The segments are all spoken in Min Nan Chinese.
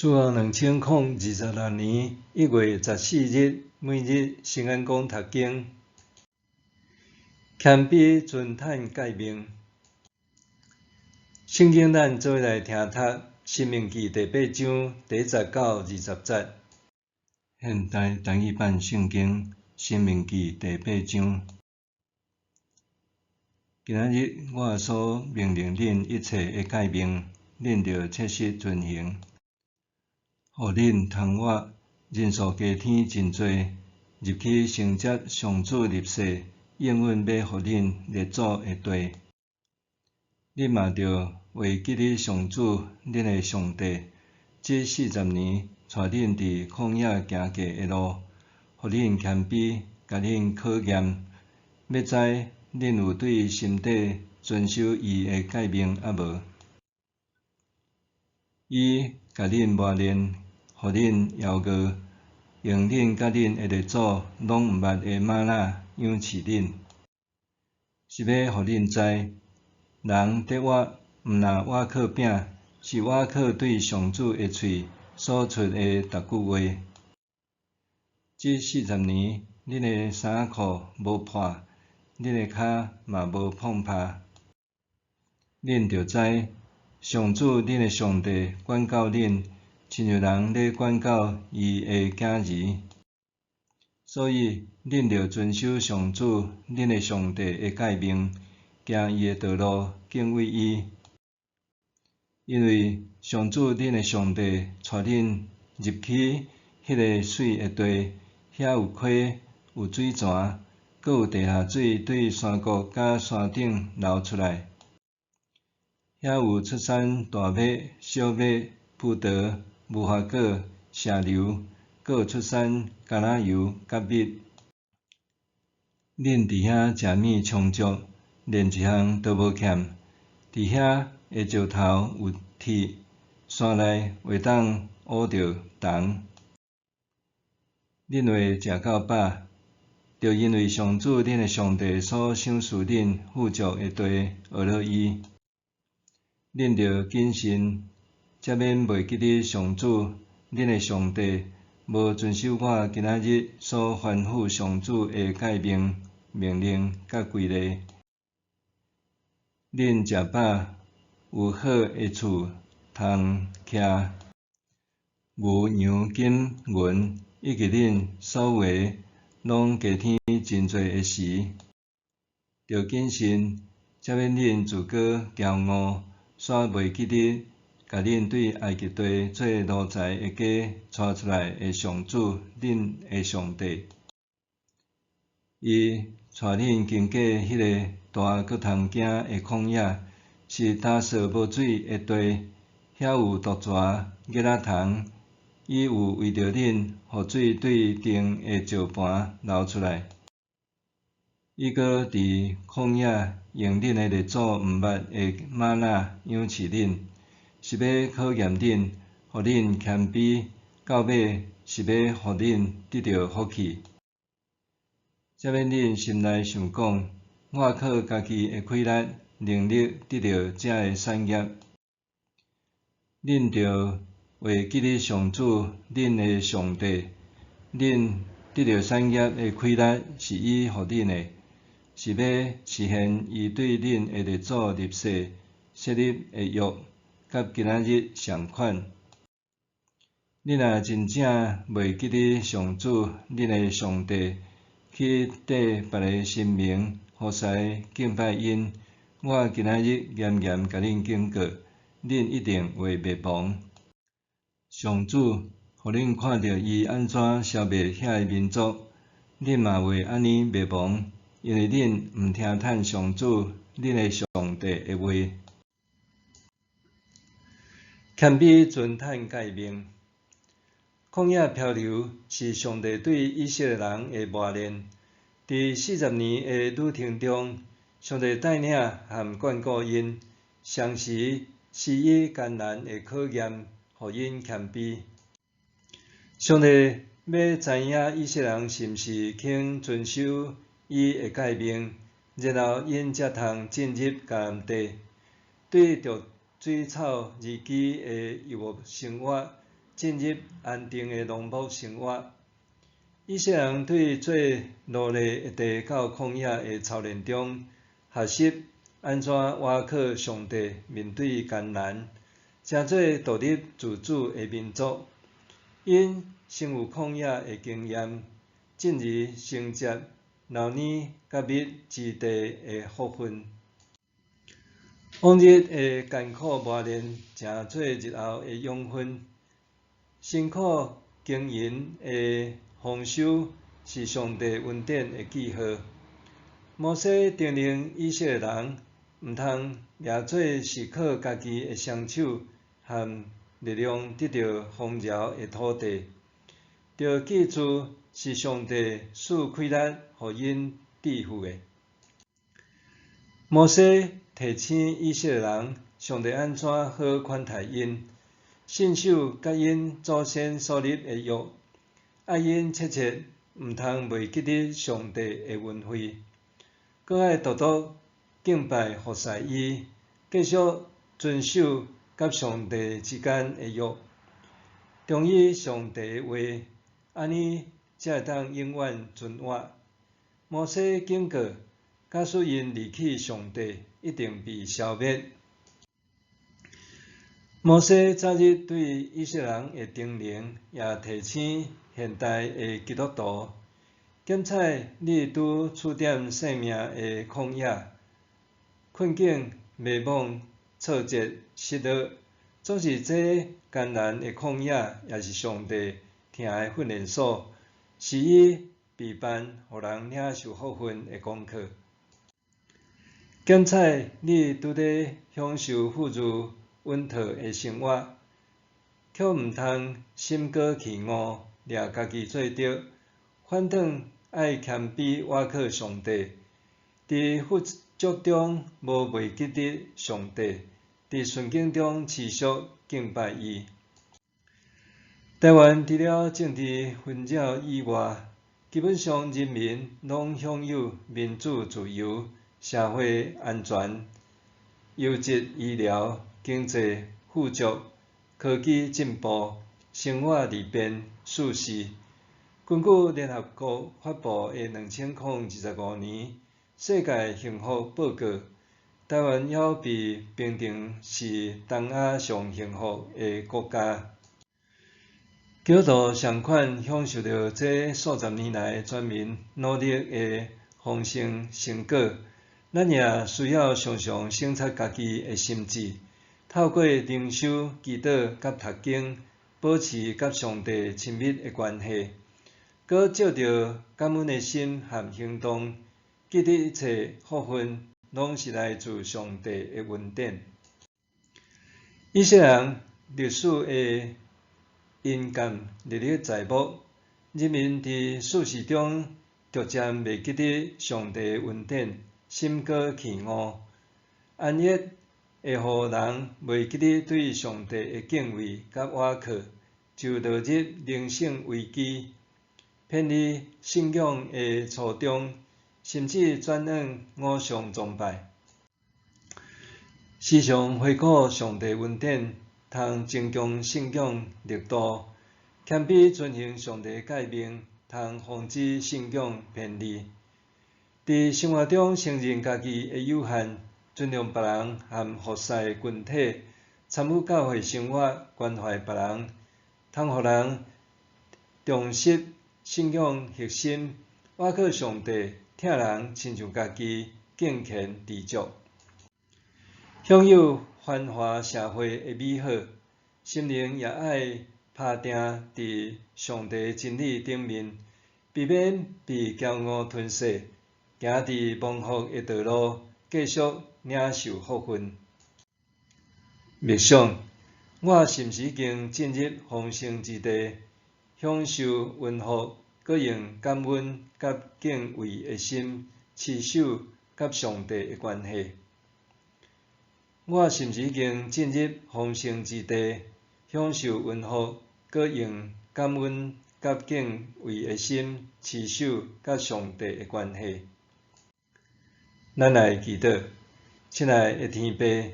主後2026年1月14日，每日聖安講讀經，謙卑尊坦誡命。聖經咱做伙來聽讀《申命記》第八章第一節到20節。現代台語版聖經《申命記》第八章。今仔日我所命令恁一切的誡命，恁著切實遵行。予恁通活，人數加添真濟，入去承接上主立誓應允欲予恁列祖的地。恁嘛著會記得上主恁的上帝，這四十年帶恁佇曠野行過的路，予恁謙卑，共恁考驗，欲知恁有對心底遵守伊的誡命抑無。伊共恁磨練，予恁枵餓，用恁佮恁的列祖攏毋捌的瑪納養飼恁，是欲予恁知，人得活毋若倚靠餅，是倚靠對上主的喙所出的逐句話。這四十年，恁的衫褲無破，恁的跤嘛無膨拍。恁著知，上主恁的上帝管教恁，親像人咧管教伊的囝兒。所以，恁著遵守上主恁的上帝的誡命，行伊的道路，敬畏伊。因為上主恁的上帝帶恁入去彼个媠的地，遐有溪，有水泉，閣有地下水對山谷佮山頂流出來。遐有出產大麥、小麥、葡萄、無花果、石榴，閣有出產橄欖油佮蜜。恁佇遐食物充足，連一項都無欠。佇遐的石頭有鐵，山內會當挖著銅。恁會食到飽，著因為上主恁的上帝所賞賜恁富足的地，學了伊。恁著謹慎，才免袂記得上主恁的上帝，無遵守我今仔日所吩咐上主的誡命、命令佮規例。恁食飽，有好的厝通徛，牛羊金銀以及恁所有的攏加添真濟的時，著謹慎，才免恁自高驕傲，煞袂記得共恁對埃及地做奴才的家帶出來的上主恁的上帝。伊帶恁經過彼个大閣通驚的曠野，是乾燥無水的地，遐有毒蛇、熱仔蟲。伊有為著恁，予水對頂的石盤流出來。伊閣佇曠野用恁的列祖毋捌的瑪納養飼恁，是欲考驗恁，予恁謙卑，到尾是欲予恁得著福氣。才免恁心內想講：我靠家己的氣力、能力得著這个產業。恁著會記得上主恁的上帝，恁得著產業的氣力是伊予恁的，是欲實現伊對恁的列祖立誓設立的約，佮今仔日仝款。恁若真正袂記得上主恁的上帝，去綴別个神明服侍敬拜𪜶，我今仔日嚴嚴共恁警告，恁一定會滅亡。上主予恁看著伊按怎消滅遐个民族，恁嘛會按呢滅亡，因為恁毋聽趁上主恁的上帝的話。謙卑尊坦誡命，曠野漂流是上帝對以色列人的磨練。佇四十年的旅程中，上帝帶領和眷顧𪜶，常時施以艱難的考驗，予𪜶謙卑。上帝欲知影以色列人是毋是肯遵守伊的誡命，然後𪜶才通進入迦南地。對著水草而居的遊牧生活，進入安定的農牧生活。以色列人對做奴隸的地到曠野的操練中，學習按怎倚靠上帝面對艱難，成做獨立自主的民族。𪜶先有曠野的經驗，進而承接流奶佮蜜之地的福分。往日的艱苦磨練，成做日後的養分。辛苦經營的豐收，是上帝恩典的記號。摩西叮嚀以色列人，毋通掠做是靠家己的雙手和力量得著豐饒的土地，著記住是上帝賜氣力予𪜶致富的。摩西提醒以色列人，上帝按怎好款待𪜶，信守佮𪜶祖先所立的約，愛𪜶切切毋通袂記得上帝的恩惠，閣愛獨獨敬拜服侍伊，繼續遵守佮上帝之間的約，忠於上帝的話，按呢才會當永遠存活。摩西警告，假使𪜶離棄上帝，一定被消滅。摩西早日對以色列人的叮嚀，也提醒現代的基督徒，檢採你拄處踮生命的曠野，困境、迷惘、挫折、失落，總是這艱難的曠野，也是上帝疼的訓練所，是伊備辦予人領受福分的功課。檢採你拄咧享受富裕穩妥的生活，卻毋通心高氣傲，掠家己做著，反轉愛謙卑倚靠上帝，佇富足中無袂記得上帝，佇順境中持續敬拜伊。台灣除了政治紛擾以外，基本上人民攏享有民主自由、社會安全、優質醫療、經濟富足、科技進步、生活利便、舒適。根據聯合國發布的2025年世界幸福報告，台灣猶被評定是東亞上幸福的國家。基督徒仝款享受著這數十年來全民努力的豐盛成果，咱也需要常常省察家己的心志，透過靈修、祈禱佮讀經，保持佮上帝親密的關係，閣照著感恩的心和行動，記得一切福分攏是來自上帝的恩典。以色列人歷史的印鑑歷歷在目，人民佇世事中逐漸袂記得上帝的恩典，心高氣傲，安逸會予人袂記得對上帝的敬畏佮倚靠，就落入靈性危機，偏離信仰的初衷，甚至轉往偶像崇拜。時常回顧上帝恩典，通增強信仰力度，謙卑遵行上帝誡命，通防止信仰偏離。佇生活中承認家己的有限，尊重別人和服侍群體，參與教會生活，關懷別人，通予人重拾信仰核心，倚靠上帝，疼人親像家己，敬虔知足。享有繁華社會的美好，心靈也愛拍定佇上帝真理頂面，避免被驕傲吞噬，行佇蒙福的道路，繼續領受福分。默想，我是毋是已經進入豐盛之地，享受恩福，閣用感恩佮敬畏的心，持守佮上帝的關係？我是毋是已經進入豐盛之地，享受恩福，閣用感恩佮敬畏的心，持守佮上帝的關係？咱來祈禱，親愛的天父，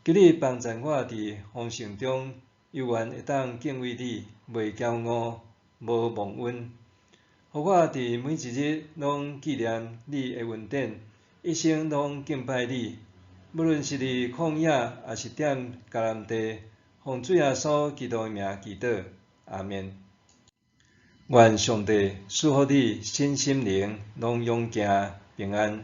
求你幫助我佇豐盛中，猶原會當敬畏你，袂驕傲，無忘恩。予我佇每一日攏紀念你的恩典，一生攏敬拜你。無論是佇曠野，抑是踮迦南地，奉主耶穌基督的名祈禱，阿們。願上帝賜福你身心靈攏勇健平安。